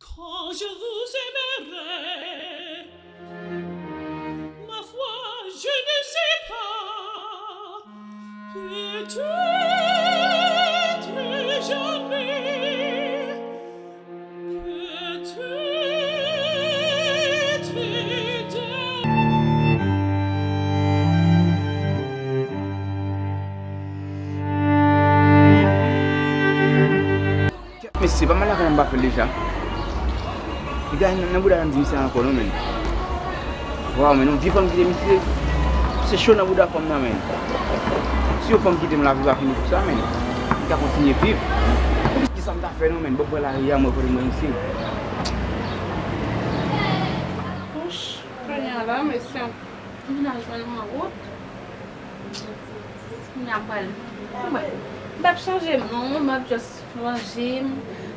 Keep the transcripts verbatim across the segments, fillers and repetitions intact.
Quand je vous aimerai, ma foi, je ne sais pas. Peut-être jamais, peut-être demain. Kèt mesye, pa mal lakay la, m pa fè l deja. Piga nan, nan bouda m di misye ankò non, menn. Waw, menn, yon vye fanm kite misye. Se cho nan bouda fanm nan, menn. Si yon fanm kite m, lavi pa fini pou sa, menn. M ka kontinye viv. Kisa m ta fè non, menn? Bon, pran lari a, mwen kote mwen isit. Wouch, kounye a la, mesye, m vin al jwenn mwen wout. Kounye a m pral, m pral, m p ap chanje m non, m ap just ranje m,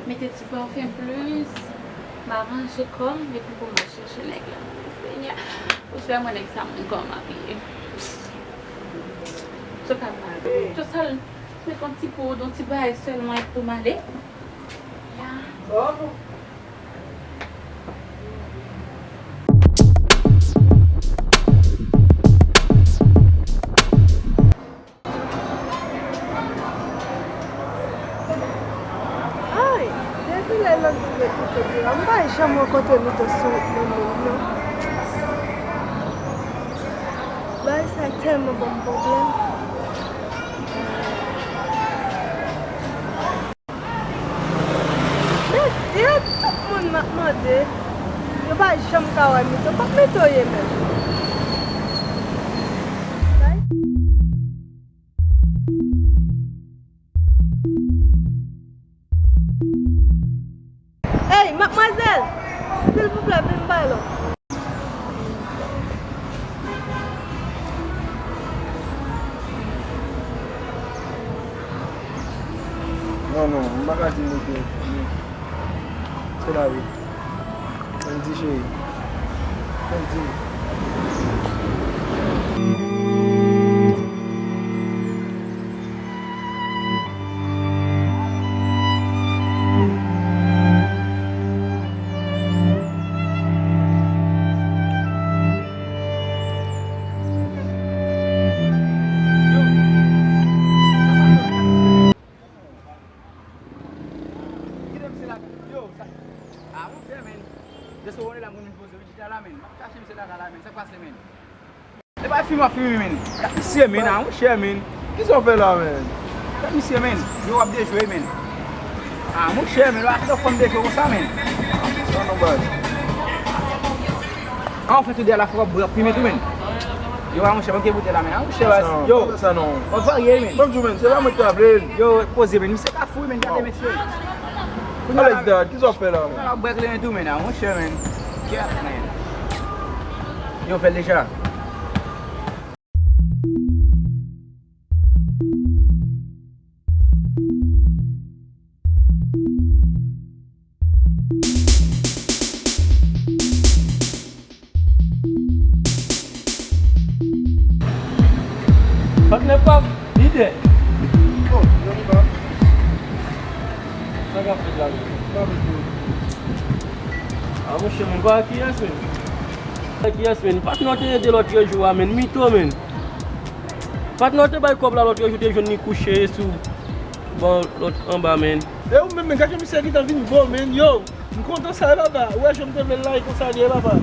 mete ti pafen plis, m aranje kò m, epi pou m al chèche nèg la. Senyè, ou fè mwen nèg sa moun kò m ap ye. Sa ka mal. Just al met yon ti poud, yon ti bagay sèlman epi pou m ale. Ya. Ay, depi lè Lòk di met Mito deyò, m pa janm rankontre Mito sou wout mwen menm non. Bagay sa tèlman ban m pwoblèm. Mesye, tout moun m ap mande, yo pa janm ka wè Mito. Kot Mito ye menm? Ey, madmwazèl! Silvouplè, vin m bay lòt. Non, non, m pa ka di nou ke se lavi. Ann di cheri. Ann di. Kite misye la. Yo, sa. Ah, monchè, men. Deske w wè la moun vin poze wi chita la, men. M ap chache misye la, la, men. Sa k pase, men? Se pa fim w ap fime, men. Gad misye, men, ah, monchè, men. Kisa w fè la, men? Gad misye, men. Yo, w ap dejwe, men. Ah, monchè, men, w ap fè fanm dejwe konsa, men. Non, non, baz. Ah, w fè tou de la fwa, w ap fime tou, men. Yo, ah, monchè, manke boutèy la, men. Ah, monchè, baz. Yo, w ap varye, men. Ban m di w, men, se pa mwen ki ta vle l. Yo, poze, men. Misye ka fou, men. Gade, mesye. Alex Dad, kisa w ap fè la, men? Kounye a la, w ap brèk li tou, men, ah, monchè, men. Kèt, men. Yo, fè l deja. Patnè p ap lide. Oh, zanmi pa. Sa k ap fèt la, men? Pa vle di. Ah, monchè, men, pa kiyès, men? Pa kiyès, men? Patnè w te rete lòt jou a, men, Mito, men. Patnè, w te bay kòb la lòt jou, te jwenn li kouche sou bò lòt anba, men. E ou menm, men, gade misye gentan vin bon, men, yo. M kontan sa, e papa. Ou wè jan m te vle l la, e konsa li ye, papa.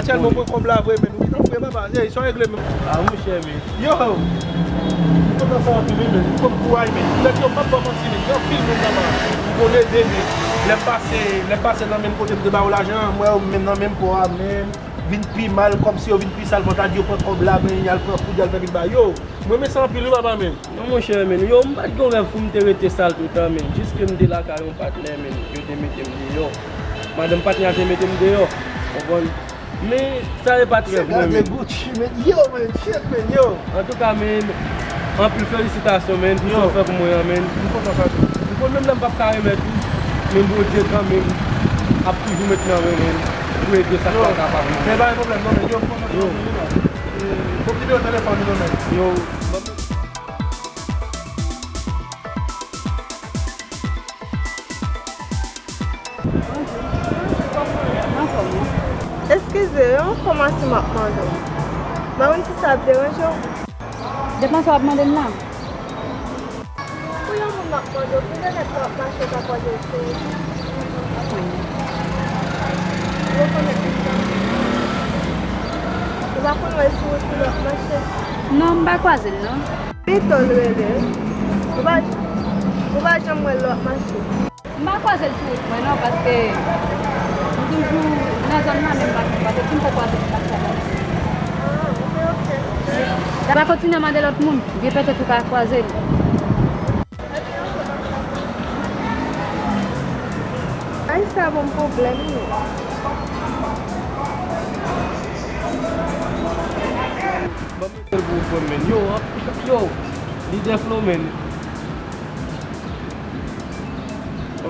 Atyèlman, mwen pran kòb la vre, men. Ou gentan fou, e papa. Ey, sa w regle, men. A, monchè, men. Yo, m kontan sa anpil, wi, men. M konn kouraj, men. Nèg yo, m p ap ba w manti, men. Gen anpil moun, papa. M konn ede, men. Lè m pase, lè m pase nan menm kote m te ba yo lajan an, m wè yo menm nan menm pò a, men. Vin pi mal, kòmsi yo vin pi sal, fò ta di yo pran kòb la, men y al pran koud, y al fè vin ba yo. Mwen renmen sa anpil wi papa, men. Non, monchè, men, yo, m pa t gen rèv pou m te rete sal toutan, men, jiske m te lakay yon patnè, men, yo te mete m deyò. Madanm patnè a te mete m deyò, konprann? Men, sa e pa t rèv mwen, men. Gucci, men, yo, men, shit, men, yo. Antouka, men, anpil felisitasyon, men, pou sa w fè pou mwen an, men. M kontan sa tou. M konn menm lè m p ap ka remèt ou, men Bondye kanmenm ap toujou met nan men, men, pou ede sa k pa kapab, men. Men pa gen pwoblèm, non, men, yo, m kontan sa anpil wi, man. Bon, nimewo telefòn ou non, men. Yo, ban m. Eskize, yon enfòmasyon m ap mande w. M pa konn si sa ap deranje w. Depann sa w ap mande m la. Pou yon moun m ap mande w, kilè nèt w ap mache w pa kwaze l sou wout? Ou rekonèt li sa? Ou pa konn wè l sou wout pou l ap mache? Non, m pa kwaze l, non. Pito l rele. Ou pa, ou pa janm wè l lè w ap mache? M pa kwaze l sou wout mwen, non, paske m toujou nan zòn nan, men m pa janm kwaze l. Si m fè kwaze l, m pa kwaze l. Ah, ok, ok. Ou pa kontinye mande lòt moun, gen petèt ou ka kwaze l. Ay, sa ban m pwoblèm, wi. Ban m sèl pou ou, frè m, men. Yo, yo, lidè Flow, men.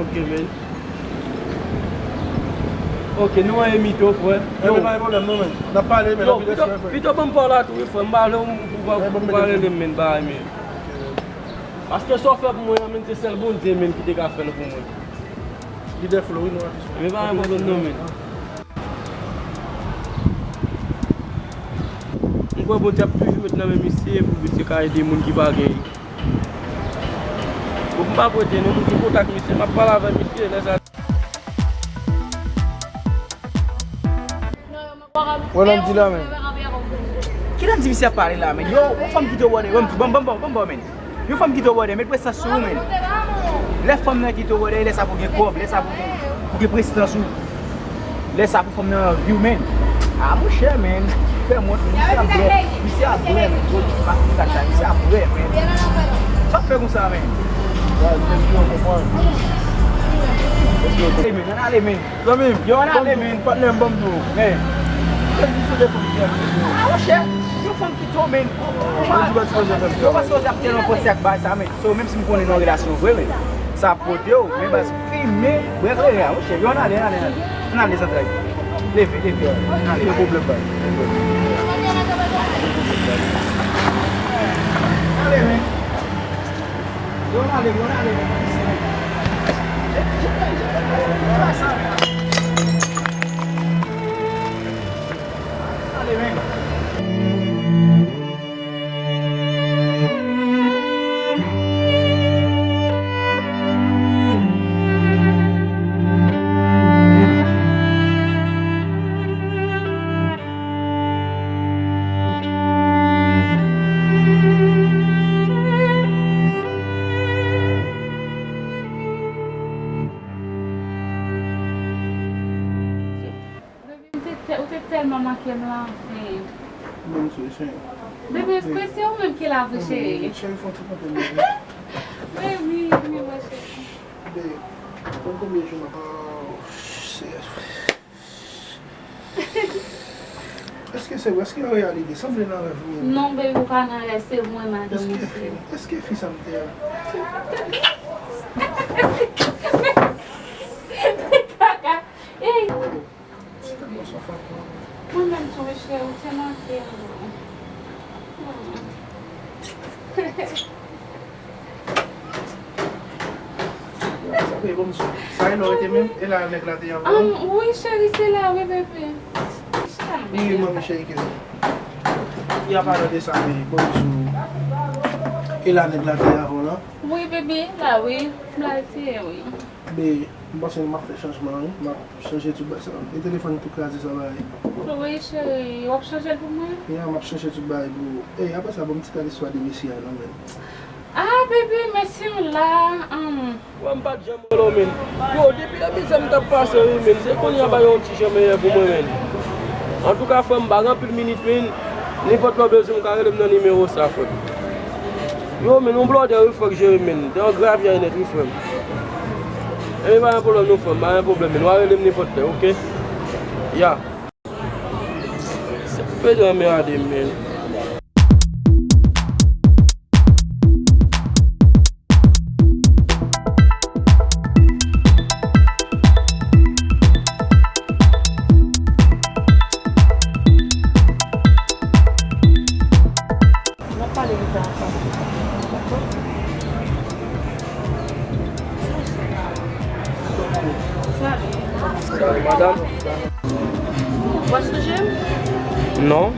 Ok, men. Ok, nou an Emito, frè. Yo, men pa gen pwoblèm, non, men. N ap pale, men. Yo, pito, pito ban m pa w la tou, wi, frè. M pa vle ou, ou, ou, ou pa rele m, men, bay, men. Paske sa w fè pou mwen an, men, se sèl Bondye, men, ki te ka fè l pou mwen. Lidè Flow, wi, non, atis mwen. Men pa gen pwoblèm, non, men. M kwè Bondye ap toujou met nan men misye pou misye ka ede moun ki pa gen. Bon, m pa prete non, m gen kontak misye, m ap pale avèk misye, lè sa. Wè, nan m di la, men. Kilè m di misye ap pale la, men? Yo, yon fanm kite w bòdè, ban m, ban m, ban m, ban m, ban m, men. Yon fanm kite w bòdè, met prestans sou ou, men. Lè fanm nan kite w bòdè, lè sa pou gen kòb, lè sa pou gen, pou gen prestans ou. Lè sa pou fanm nan anvi w, men. A, monchè, men. Fè mont, misye ap bwè, misye ap bwè, men. Gwo ti pa kontak sa, misye ap bwè, men. Sa w fè konsa, men? Ey, men, ann ale, men. Zanmi m, yo, ann ale, men. Patnè m, ban m di w. Men. A, monchè, yon fanm kite w, men. Ou pa, ou pa sipoze ap tèlman panse ak bagay sa, men. So, menm si m konnen nan relasyon vre, men. Sa ap pote w, men baz, fimen, bwè kleren, monchè. Yo, ann ale, ann ale, ann ale. Ann ale, zantray. Leve, leve, ann ale. Gen pwoblèm, baz. Ann ale, men. Yo, ann ale, yo, ann ale, men. Baby, ou te tè-, ou te tèlman manke m la, anfen. Bon, cheri. Baby, èske se ou menm ki la vre, cheri? Cheri, fè yon ti kanpe, baby. Baby, baby, mwen cheri. Baby, konn konbyen jou m ap... Oh, cheri. Èske se vre? Èske an reyalite? Sanble nan rèv ou menm. Non, baby, ou pa nan rèv, se mwen, madanm ou, cheri. Èske fi sa m te a? Kaka. Ey! Mwen menm tou, wi, cheri, ou te manke m. Sa e la w rete menm? E la nèg la te anvan w? Wi, cheri, se la, wi, bebe. Wi, manmi cheri, ke... Y a palan de sa, men, bon, sou... E la nèg la te avan lan? Wi, bebe, la, wi. M la, se, wi. Be, m panse m ap fè chanjman, wi. M ap chanje tout bagay sa. E telefòn tou kraze sa bagay. Wi, cheri, w ap chanje l pou mwen? Ya, m ap chanje tout bagay pou ou. Ey, apre sa, ban m ti gade istwa de mesye a non, men. Ah, bebe, mesye m la, um. Wè m pa t janm rele w, men. Yo, depi lè mizè m t ap pase, wi, men. Se kounye a bagay yo yon ti jan meyè pou mwen, men. Antouka, frè m, m pa gen anpil minit, men. Nenpòt lè w bezwen m, w ka rele m nan nimewo sa, frè m. Yo, men, yon blòdè, wi, frè, k jere m, men. De yon gravye nèt, wi, frè m. Ebyen, pa gen pwoblèm, non, frè m. Pa gen pwoblèm, men. W a rele m nenpòt lè, oke? Ya. Se Pedro anmède m, men. N ap pale de sa ansanm. Dakò? Salut. Salut, madame. Ou pa sonje m? Non.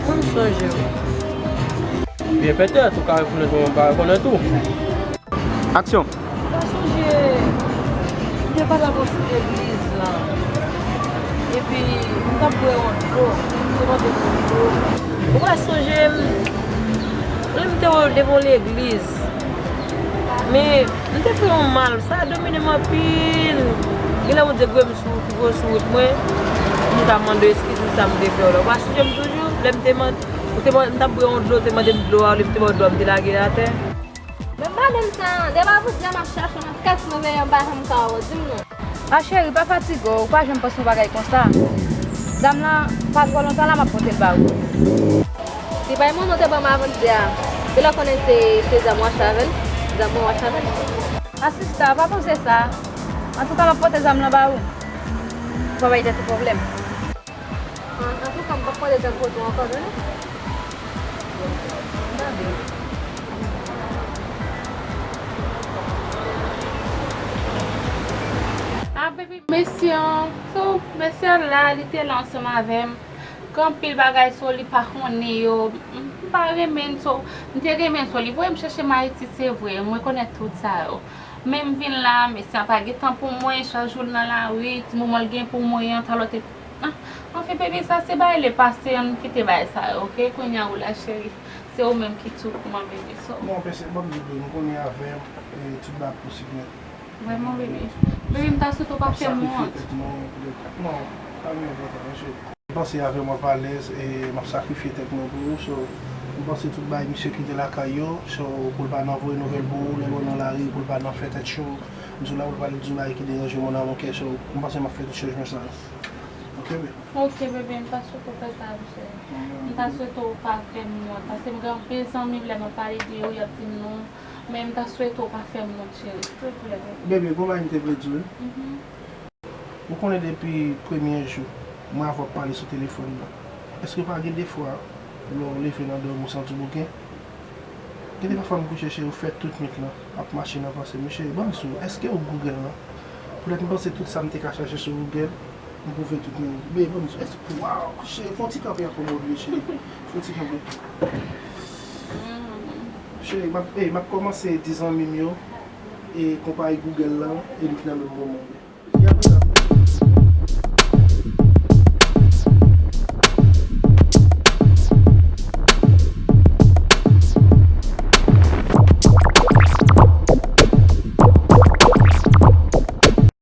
Mwen, m sonje w. Byen petèt, ou ka rekonèt mwen, m pa rekonèt ou. Aksyon. Ou pa sonje, m te pale avè w sou legliz la. Epi, m t ap bwè yon dlo, m te mande pou dlo. Ou pa sonje m? Lè m te devan yon legliz. Men, m te fè yon mal, sa domine m anpil. Genlè Bondye gwe m sou, gwo sou wout mwen. M ka mande w eskiz pou sa m te fè w la. Ou pa sonje m toujou? Lè m te mande, ou te mande, m t ap bwè yon dlo, ou te mande m dlo a, olye m te ba w dlo a, m te lage l atè. Men pa menm sa, depi avè w di a m ap chache w nan kat mwen veye m pa janm ka wè w, di m non. A cheri, pa fatige w, ou pa janm panse yon bagay konsa. Zam lan, pa twò lontan la, m ap pote l ba ou. Se pa yon manman w te ban m avan yè a. Genlè w konnen se, se zam w achte avè l. Zam mwen w achte avè l. A sista, pa panse sa. Antouka, m ap pote zam lan ba ou. Ou pa bay tèt ou pwoblèm. An, antouka, m p ap pote zam kote w ankò, tande. Tande. Ah, baby, mesye an, so, mesye an la, li te la ansanm avè m. Gen anpil bagay, so, li pa konnen yo. M, m pa renmen l, so, m te renmen l, so, li voye m chèche m Ayiti, se vre, m rekonèt tout sa yo. Men m vin la, mesye an pa gen tan pou mwen, chak jou l nan lari, ti moman l gen pou mwen an, talè te, ah, anfen, baby, sa se bagay lepase, ann kite bagay sa yo, oke? Kounye a ou la, cheri, se ou menm ki tou pou mwen, baby, so. Non, pèse, ban m di w, m konnen avè m, e, tout bagay posib nèt. Vrèman, baby. Baby, m ta swete w pa fè m wont. M ap sakrifye tèt mwen, non, pa gen enpòtans, mesye. M panse avè m w ap alèz, e m ap sakrifye tèt mwen pou ou, so, m panse tout bagay misye kite lakay yo, so, pou l pa nan voye nouvèl pou ou, lè l wè w nan lari, pou l pa nan fè tèt cho, m di w la pou l pa al di yon bagay ki deranje w nan mon kè, so, m panse m ap fè tout chanjman sa yo. Oke, baby? Oke, baby, m ta swete w fè sa, cheri. M ta swete w pa fè m wont, paske m gen anpil zanmi m, lè m ap pale de yo, y ap di m non, men m ta swete w pa fè m wont, cheri, silvouplè, baby. Baby, gon bagay m te vle di w wi. Mhm. Ou konnen depi premye jou mwen avè w ap pale sou telefòn nan, èske pa gen defwa lè w leve nan dòmi w santi w bouke? Gen de pafwa m kouche cheri, ou fè tout nwit lan ap mache nan panse m. Cheri, ban m di w, èske ou Google lan? Poutèt m panse tout sa m te ka chache sou Google, m twouve tout nan Google. Ban m di w, èske, waw, cheri, fè yon ti kanpe ankò m obliye, cheri. Fè yon ti kanpe. Cheri, m ap, ey, m ap kòmanse di zanmi m yo, e konpayi Google lan, e li ki nan menm bon mond.